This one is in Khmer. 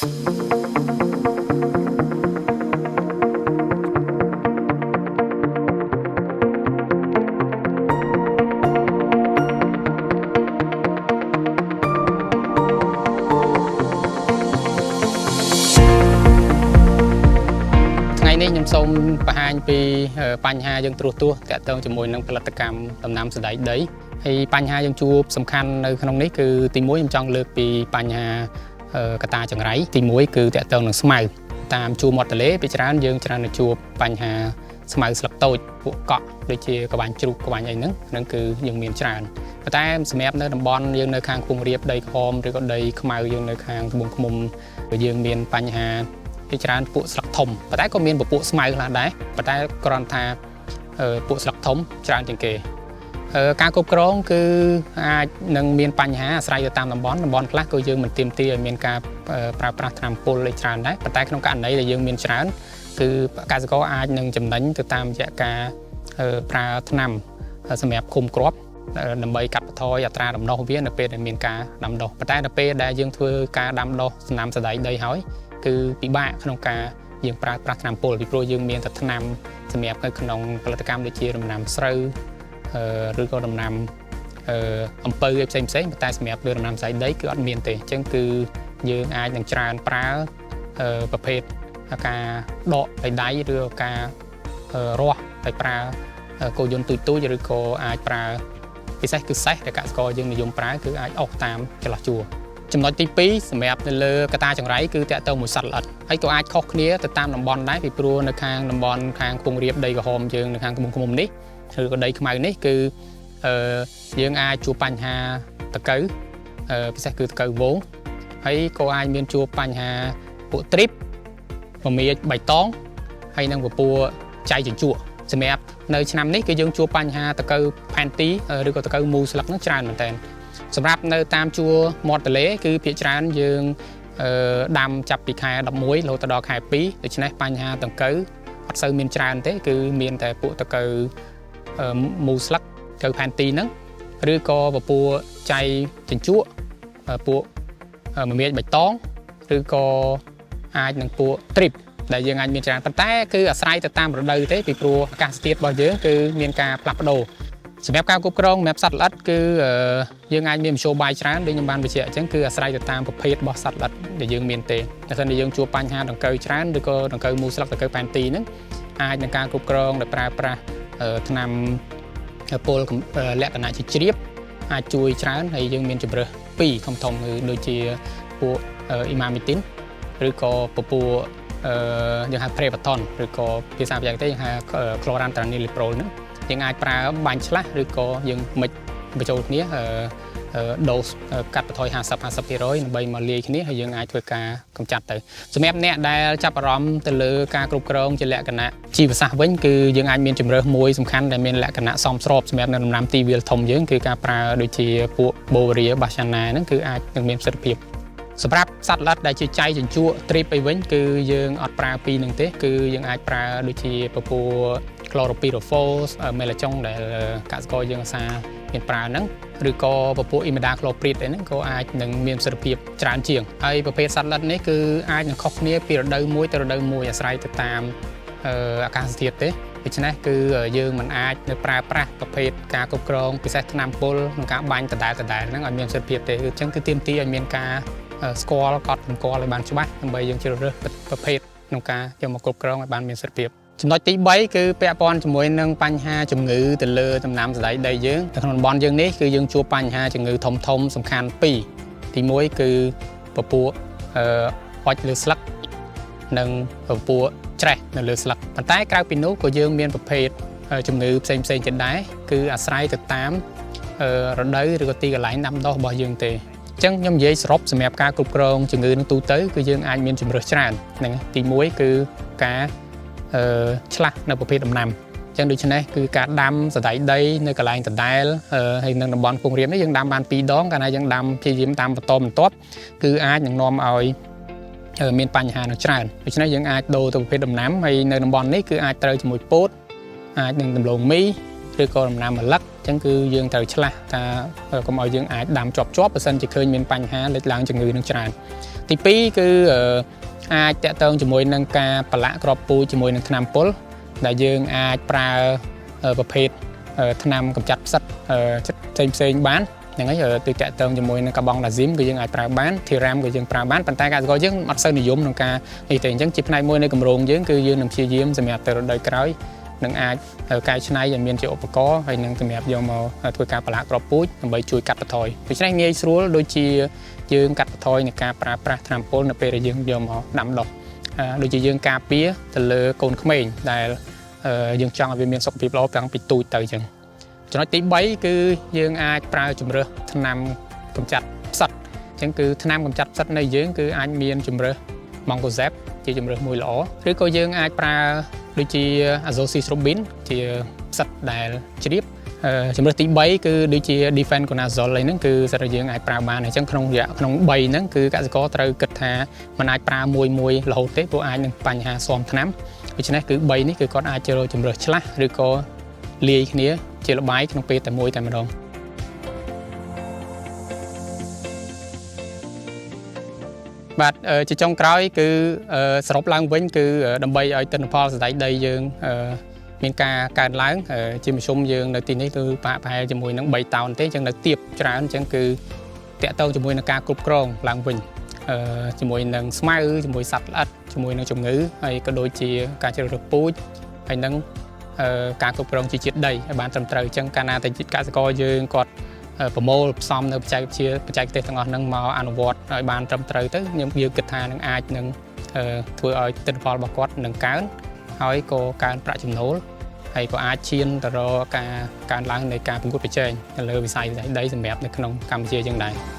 ថ្ងៃនេះខ្ញុំសូមបង្ហាញពីបញ្ហាយើងត្រួសទោសតាក់ទងជាមួយនឹងផលិតកម្មដំណាំសណ្តែកដីហើយបញ្ហាយើងជួបសំខាន់នៅក្នុងនេះគឺទីមួយខ្ញុំចង់លើកពីបញ្ហាកត្តាចង្រៃទីមួយគឺតាក់ទងនឹងស្មៅតាមជួរមាត់ទន្លេពីច្រើនយើងច្រើនតែជួបបញ្ហាស្មៅស្លឹកតូចពួកកក់ដូចជាក្បាញ់ជ្រូកក្បាញ់អីហ្នឹងហ្នឹងគឺយើងមានច្រើនប៉ុន្តែសម្រាប់នៅតំបន់យើងនៅខាងខ្ពង់រាបដីក្រហមឬក៏ដីខ្មៅយើងនៅខាងត្បូងឃ្មុំយើងមានបញ្ហា ពីច្រើនពួកស្លឹកធំប៉ុន្តែក៏មានពពួកស្មៅខ្លះដែរប៉ុន្តែគ្រាន់ថាពួកស្លឹកធំច្រើនជាងគេការគ្រប់គ្រងគឺអាចនឹងមានបញ្ហាអាស្រ័យទៅតាមតំបន់តំបន់ខ្លះក៏យើងមិនទាមទារឲ្យមានការប្រើប្រាស់ថ្នាំពុលអីច្រើនដែរប៉ុន្តែក្នុងករណីដែលយើងមានច្រើនគឺកសិករអាចនឹងចំណេញទៅតាមរយៈការប្រើថ្នាំសម្រាប់ឃុំគ្រាប់ដើម្បីកាត់បន្ថយអត្រាដំណុះវានៅពេលដែលមានការដាំដុះប៉ុន្តែនៅពេលដែលយើងធ្វើការដាំដុះសំណាំសណ្តែកដីហើយ គឺពិបាកក្នុងការយើងប្រើប្រាស់ថ្នាំពុលពីព្រោះយើងមានតែថ្នាំសម្រាប់នៅក្នុងផលិតកម្មដូចជាដំណាំស្រូវឬក៏ដំណាំអំពៅឯផ្សេងផ្សេងប៉ុន្តែសម្រាប់លើដំណាំសណ្តែកដីគឺអត់មានទេអញ្ចឹងគឺយើងអាចនឹងច្រើនប្រើប្រភេទការដកដោយដៃឬការរាស់ដោយប្រើគោយន្តទូចទូចឬក៏អាចប្រើពិសេសគឺសេះដែលកសិករយើងនិយមប្រើគឺអាចអស់តាមចន្លោះជួរចំណុចទី2សម្រាប់នៅលើកត្តាចង្រៃគឺតាក់ទងមួយសត្វល្អិតហើយក៏អាចខុសគ្នាទៅតាមតំបន់ដែរពីព្រោះនៅខាងតំបន់ខាងខ្ពង់រាបដីក្រហមយើងនៅខាងត្បូងឃ្មុំនេះឬក៏ដីខ្មៅនេះគឺអឺយើងអាចជួបបញ្ហាតកៅពិសេសគឺតកៅវងហើយក៏អាចមានជួបបញ្ហាពួកទ្រីបមមាចបៃតងហើយនិងពពួកចៃជញ្ជក់សម្រាប់នៅឆ្នាំនេះគឺយើងជួបបញ្ហាតកៅផែនទីឬក៏តកៅមូស្លឹកហ្នឹងច្រើនមែនតើសម្រាប់នៅតាមជួរមាត់ទន្លេគឺភាគច្រើនយើងដាំចាប់ពីខែ11រហូតដល់ខែ2ដូច្នេះបញ្ហាដង្កូវអត់សូវមានច្រើនទេគឺមានតែពួកដង្កូវមូស្លឹកកៅផែនទីហ្នឹងឬក៏ពពួកចៃជញ្ជក់ពួកមមាចបៃតងឬក៏អាចនឹងពួកទ្រីបដែលយើងអាចមានច្រើនប៉ុន្តែគឺអាស្រ័យទៅតាមរដូវទេពីព្រោះអាកាសធាតុរបស់យើងគឺមានការផ្លាស់ប្ដូរសម្រាប់ការគ្រប់គ្រងសម្រាប់សត្វល្អិតគឺយើងអាចមានមធ្យោបាយច្រើនដូចខ្ញុំបានបញ្ជាក់អញ្ចឹងគឺអាស្រ័យទៅតាមប្រភេទរបស់សត្វល្អិតដែលយើងមានទេបើសិនជាយើងជួបបញ្ហាដង្កូវច្រើនឬក៏ដង្កូវមូស្លឹកដង្កូវផែនទីហ្នឹងអាចនឹងការគ្រប់គ្រងដោយប្រើប្រាស់ថ្នាំពុលលក្ខណៈជាជ្រាបអាចជួយច្រើនហើយយើងមានជម្រើសពីរធំធំគឺដូចជាពួកអ៊ីម៉ាមីទីនឬក៏ពពួកយើងហៅ Prevaton ឬក៏ភាសាបច្ចេកទេសយើងហៅ Chlorantraniliprole ហ្នឹងយើងអាចប្រើបាញ់ឆ្លាស់ឬក៏យើងមិចបញ្ចូលគ្នា dose កាត់បន្ថយ50 50%ដើម្បីមកលាយគ្នាហើយយើងអាចធ្វើការកម្ចាត់ទៅសម្រាប់អ្នកដែលចាប់អារម្មណ៍ទៅលើការគ្រប់គ្រងជាលក្ខណៈជីវសាស្ត្រវិញគឺយើងអាចមានជម្រើសមួយសំខាន់ដែលមានលក្ខណៈសមស្របសម្រាប់នៅដំណាំទីវាលធំយើងគឺការប្រើដូចជាពួក Beauveria bassiana ហ្នឹងគឺអាចនឹងមានប្រសិទ្ធភាពសម្រាប់សត្វល្អិតដែលជាចៃជញ្ជក់ទ្រីបអីវិញគឺយើងអត់ប្រើពីរនឹងទេគឺយើងអាចប្រើដូចជាពពួក Chlorpyrifos មេឡាចុងដែលកសិករយើងអាសាមានប្រើហ្នឹងឬក៏ពពួក Imidacloprid អីហ្នឹងក៏អាចនឹងមានប្រសិទ្ធភាពច្រើនជាងហើយប្រភេទសត្វល្អិតនេះគឺអាចនឹងខុសគ្នាពីរដូវមួយទៅរដូវមួយអាស្រ័យទៅតាមអាកាសធាតុទេដូច្នេះគឺយើងមិនអាចនៅប្រើប្រាស់ប្រភេទការគ្រប់គ្រងពិសេសថ្នាំពុលក្នុងការបាញ់ដដែលដដែលហ្នឹងឲ្យមានប្រសិទ្ធភាពទេគឺអញ្ចឹងគឺទាមទារឲ្យមានការស្គាល់កត់សម្គាល់ឲ្យបានច្បាស់ដើម្បីយើងជ្រើសរើសប្រភេទក្នុងការយកមកគ្រប់គ្រងឲ្យបានមានប្រសិទ្ធភាពចំណុចទី3គឺពាក់ព័ន្ធជាមួយនឹងបញ្ហាជំងឺទៅលើដំណាំសណ្តែកដីយើងនៅក្នុងតំបន់យើងនេះគឺយើងជួបបញ្ហាជំងឺធំធំសំខាន់ពីរទី1គឺពពួកអុចលើស្លឹកនិងពពួកច្រេះនៅលើស្លឹកប៉ុន្តែក្រៅពីនោះក៏យើងមានប្រភេទជំងឺផ្សេងផ្សេងទៀតដែរគឺអាស្រ័យទៅតាមរដូវឬក៏ទីកន្លែងដាំដុះរបស់យើងទេអញ្ចឹងខ្ញុំនិយាយសរុបសម្រាប់ការគ្រប់គ្រងជំងឺនឹងទូទៅគឺយើងអាចមានជម្រើសច្រើនហ្នឹងទី1គឺការឆ្លាស់នៅប្រភេទដំណាំអញ្ចឹងដូច្នេះគឺការដាំសណ្តែកដីនៅកន្លែងដដែលហើយនៅតំបន់ខ្ពង់រាបនេះយើងដាំបាន2ដងកាលណាយើងដាំព្យាយាមតាមបន្តបន្ទាប់គឺអាចនឹងនាំឲ្យមានបញ្ហានឹងច្រើនដូច្នេះយើងអាចដូរទៅប្រភេទដំណាំហើយនៅតំបន់នេះគឺអាចត្រូវជាមួយពោតអាចនឹងដំឡូងមីឬក៏ដំណាំម្លឹកអញ្ចឹងគឺយើងត្រូវឆ្លាស់ថាកុំឲ្យយើងអាចដាំជាប់ជាប់បើសិនជាឃើញមានបញ្ហាលេចឡើងជំងឺនឹងច្រើន ទី2គឺអាចតាក់ទងជាមួយនឹងការប្រឡាក់គ្រាប់ពូជជាមួយនឹងថ្នាំពុលដែលយើងអាចប្រើប្រភេទថ្នាំកម្ចាត់ផ្សិតផ្សេងផ្សេងៗបានហ្នឹងហើយគឺតាក់ទងជាមួយនឹងកាបង់ដាស៊ីមគឺយើងអាចប្រើបានធីរ៉ាមក៏យើងប្រើបានប៉ុន្តែកសិករយើងអត់សូវនិយមក្នុងការនេះទេអញ្ចឹងជាផ្នែកមួយនៃគម្រោងយើងគឺយើងនឹងព្យាយាមសម្រាប់ទៅរដូវក្រោយនឹងអាចកែច្នៃឲ្យមានជាឧបករណ៍ហើយនឹងសម្រាប់យកមកធ្វើការប្រឡាក់គ្រាប់ពូជដើម្បីជួយកាត់បន្ថយដូច្នេះងាយស្រួលដូចជាយើងកាត់បន្ថយនៃការប្រើប្រាស់ថ្នាំពុលនៅពេលដែលយើងយកមកដាំដុះដូចជាយើងការពារទៅលើកូនក្មេងដែលយើងចង់ឲ្យវាមានសុខភាពល្អតាំងពីទូចទៅអញ្ចឹងចំណុចទី3គឺយើងអាចប្រើជំរើសថ្នាំកម្ចាត់ផ្សិតអញ្ចឹងគឺថ្នាំកម្ចាត់ផ្សិតនៃយើងគឺអាចមានជំរើស Mancozeb ជាជំរើសមួយល្អឬក៏យើងអាចប្រើដូចជា Azoxystrobin ជាផ្សិតដែលជ្រាបជំរើសទី3គឺដូចជា Difenoconazole អីហ្នឹងគឺសិតតែយើងអាចប្រើបានអញ្ចឹងក្នុងរយៈក្នុង3ហ្នឹងគឺកសិករត្រូវគិតថាมันអាចប្រើមួយមួយរហូតទេព្រោះអាចនឹងបញ្ហាស៊ាំថ្នាំដូច្នេះគឺ3នេះគឺគាត់អាចជ្រើសជំរើសឆ្លាស់ឬក៏លាយគ្នាជាល្បាយក្នុងពេលតែមួយតែម្ដងបាទជាចុងក្រោយគឺសរុបឡើងវិញគឺដើម្បីឲ្យទិន្នផលសណ្តែកដីយើងមានការកើនឡើងជាមធ្យមយើងនៅទីនេះគឺប្រហាក់ប្រហែលជាមួយនឹង3តោនទេអញ្ចឹងនៅទៀបច្រើនអញ្ចឹងគឺតាក់ទងជាមួយនឹងការគ្រប់គ្រងឡើងវិញជាមួយនឹងស្មៅជាមួយសត្វល្អិតជាមួយនឹងជំងឺហើយក៏ដូចជាការជ្រើសរើសពូជហើយនឹងការគ្រប់គ្រងជីជាតិដីឲ្យបានត្រឹមត្រូវអញ្ចឹងកាលណាតែកសិករយើងគាត់ប្រមូលផ្សំនៅបច្ចេកវិទ្យាបច្ចេកទេសទាំងអស់ហ្នឹងមកអនុវត្តឲ្យបានត្រឹមត្រូវទៅខ្ញុំយើងគិតថានឹងអាចនឹងធ្វើឲ្យទិន្នផលរបស់គាត់នឹងកើនហើយក៏កើនប្រាក់ចំណូលហើយក៏អាចឈានទៅរកការកើនឡើងនៃការប្រកួតប្រជែងទៅលើវិស័យដីសម្រាប់នៅក្នុងកម្ពុជាយើងដែរ។